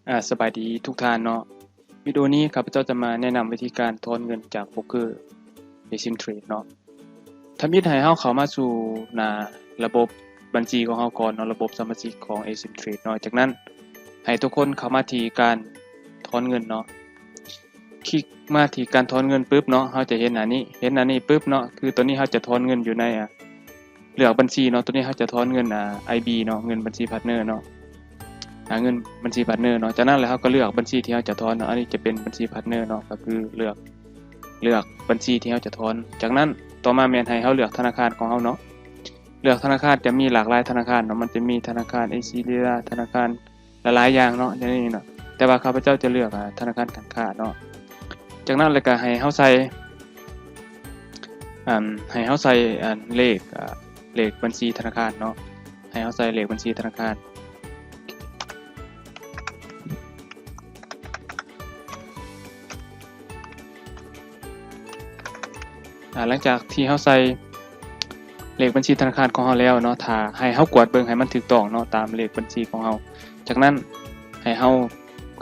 ອາ ສະບາຍດີທຸກທ່ານເນາະ. ວິດີໂອນີ້ຂ້າພະເຈົ້າຈະມາແນະນຳວິທີການຖອນເງິນຈາກໂບຣກເກີ ເອຊິມເທຣດເນາະ. ທຳອິດໃຫ້ເຮົາເຂົ້າມາສູ່ໜ້າລະບົບບັນຊີຂອງເຮົາກ່ອນເນາະ, ລະບົບສະມາຊິກຂອງເອຊິມເທຣດເນາະ. ຈາກນັ້ນໃຫ້ທຸກຄົນເຂົ້າມາທີ່ການຖອນເງິນເນາະ. ຄລິກມາທີ່ການຖອນເງິນປຶບເນາະ, ເຮົາຈະເຫັນໜ້ານີ້, ເຫັນໜ້ານີ້ປຶບເນາະ, ຄືຕອນນີ້ເຮົາຈະຖອນເງິນຢູ່ໃນ ອາ ເລືອກບັນຊີເນາະ, ຕົວນີ້ເຮົາຈະຖອນເງິນ ອາ ໄອບີເນາະ, ເງິນບັນຊີພາດເນີເນາະ, ອາ ເງິນບັນຊີພາດເນີເນາະ. ຈາກນັ້ນແລ້ວເຮົາກໍເລືອກບັນຊີທີ່ເຮົາຈະຖອນເນາະ, ອັນນີ້ຈະເປັນບັນຊີພາດເນີເນາະ, ກໍຄືເລືອກ ເລືອກບັນຊີທີ່ເຮົາຈະຖອນ. ຈາກນັ້ນຕໍ່ມາແມ່ນໃຫ້ເຮົາເລືອກທະນາຄານຂອງເຮົາເນາະ, ເລືອກທະນາຄານ ຈະມີຫຼາກຫຼາຍທະນາຄານເນາະ, ມັນຈະມີທະນາຄານເອຊີເຣຍ ທະນາຄານ ຫຼາຍໆຢ່າງເນາະ ຢ່າງນີ້ເນາະ, ແຕ່ວ່າຂ້າພະເຈົ້າຈະເລືອກ ອາ ທະນາຄານການຄ້າເນາະ. ຈາກນັ້ນແລ້ວກໍໃຫ້ເຮົາໃສ່ ອັນ ໃຫ້ເຮົາໃສ່ ອັນ ເລກ ອາ ເລກບັນຊີທະນາຄານເນາະ, ໃຫ້ເຮົາໃສ່ເລກບັນຊີທະນາຄານ. ອາ ຫຼັງຈາກທີ່ເຮົາໃສ່ເລກບັນຊີທະນາຄານຂອງເຮົາແລ້ວເນາະ, ຖ້າໃຫ້ເຮົາກວດເບິ່ງໃຫ້ມັນຖືກຕ້ອງເນາະ ຕາມເລກບັນຊີຂອງເຮົາ. ຈາກນັ້ນໃຫ້ເຮົາ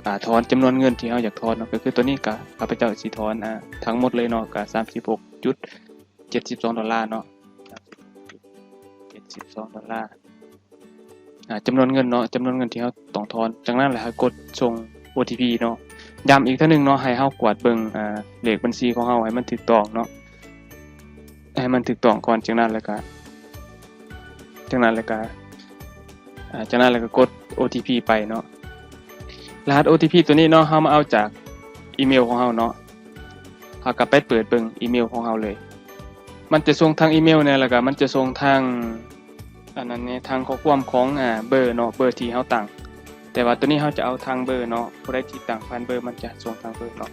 ອາ ຖອນຈຳນວນເງິນທີ່ເຮົາຢາກຖອນເນາະ, ກໍຄືຕົວນີ້ກະຂ້າພະເຈົ້າຊິຖອນ ອາ ທັງໝົດເລີຍເນາະ, ກະສາມສິບຫົກຈຸດເຈັດສິບສອງດອນລາເນາະ, ເຈັດສິບສອງດອນລາ ອາ ຈຳນວນເງິນເນາະ, ຈຳນວນເງິນທີ່ເຮົາຕ້ອງຖອນ. ຈາກນັ້ນແລ້ວໃຫ້ກົດສົ່ງໂອທີພີເນາະ. ຢ້ຳອີກເທື່ອໜຶ່ງເນາະ, ໃຫ້ເຮົາກວດເບິ່ງ ອາ ເລກບັນຊີຂອງເຮົາໃຫ້ມັນຖືກຕ້ອງເນາະ, ໃຫ້ມັນຖືກຕ້ອງກ່ອນ. ຈາກນັ້ນແລ້ວກະ ຈາກນັ້ນແລ້ວກະ ອາ ຈາກນັ້ນແລ້ວກະກົດໂອທີພີໄປເນາະ. ລະຫັດໂອທີພີຕົວນີ້ເນາະ, ເຮົາມາເອົາຈາກອີເມວຂອງເຮົາເນາະ. ເຮົາກໍໄປເປີດເບິ່ງອີເມວຂອງເຮົາເລີຍ. ມັນຈະສົ່ງທາງອີເມວແດ່ ແລ້ວກໍມັນຈະສົ່ງທາງ ອັນນັ້ນແດ່ ທາງຂໍ້ຄວາມຂອງ ອາ ເບີເນາະ, ເບີທີ່ເຮົາຕັ້ງ. ແຕ່ວ່າຕົວນີ້ເຮົາຈະເອົາທາງເບີເນາະ, ຜູ້ໃດທີ່ຕັ້ງຜ່ານເບີ ມັນຈະສົ່ງທາງເບີເນາະ.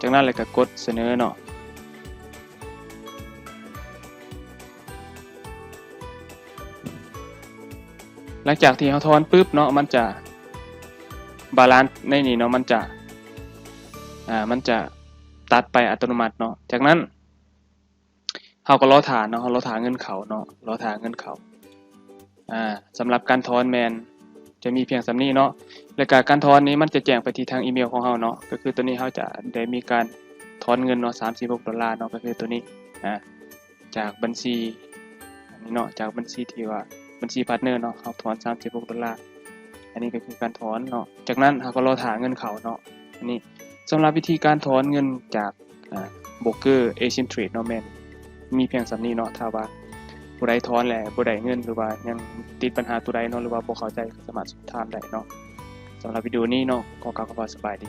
ຈາກນັ້ນແລ້ວກໍກົດສະເໜີເນາະ. ຫຼັງຈາກທີ່ເຮົາຖອນປຶບເນາະ, ມັນຈະ ບາລານໃນນີ້ເນາະ, ມັນຈະ ອາ ມັນຈະຕັດໄປອັດຕະໂນມັດເນາະ. ຈາກນັ້ນເຮົາກໍລໍຖ້າເນາະ, ເຮົາລໍຖ້າເງິນເຂົ້າເນາະ, ລໍຖ້າເງິນເຂົ້າ. ອາ ສຳລັບການຖອນແມ່ນຈະມີພຽງສ່ຳນີ້ເນາະ, ແລ້ວກະການຖອນນີ້ມັນຈະແຈ້ງໄປທີ່ທາງອີເມວຂອງເຮົາເນາະ, ກໍຄືຕົວນີ້ເຮົາຈະໄດ້ມີການຖອນເງິນເນາະ ສາມສິບຫົກດອນລາເນາະ, ກໍຄືຕົວນີ້ ອາ ຈາກບັນຊີ ອັນນີ້ເນາະ, ຈາກບັນຊີທີ່ວ່າບັນຊີພາດເນີເນາະ, ເຮົາຖອນສາມສິບຫົກດອນລາ. ອັນນີ້ກໍຄືການຖອນເນາະ. ຈາກນັ້ນເຮົາກໍລໍຖ້າເງິນເຂົ້າເນາະ. ອັນນີ້ສຳລັບວິທີການຖອນເງິນຈາກ ອາ ໂບຣກເກີ ເອຊິມເທຣດເນາະ, ແມ່ນມີພຽງສ່ຳນີ້ເນາະ. ຖ້າວ່າຜູ້ໃດຖອນແລ້ວບໍ່ໄດ້ເງິນ ຫຼືວ່າຍັງຕິດບັນຫາຕົວໃດເນາະ ຫຼືວ່າບໍ່ເຂົ້າໃຈ ກໍສາມາດສອບຖາມໄດ້ເນາະ. ສຳລັບວິດີໂອນີ້ເນາະ ຂໍກ່າວຄຳວ່າສະບາຍດີ.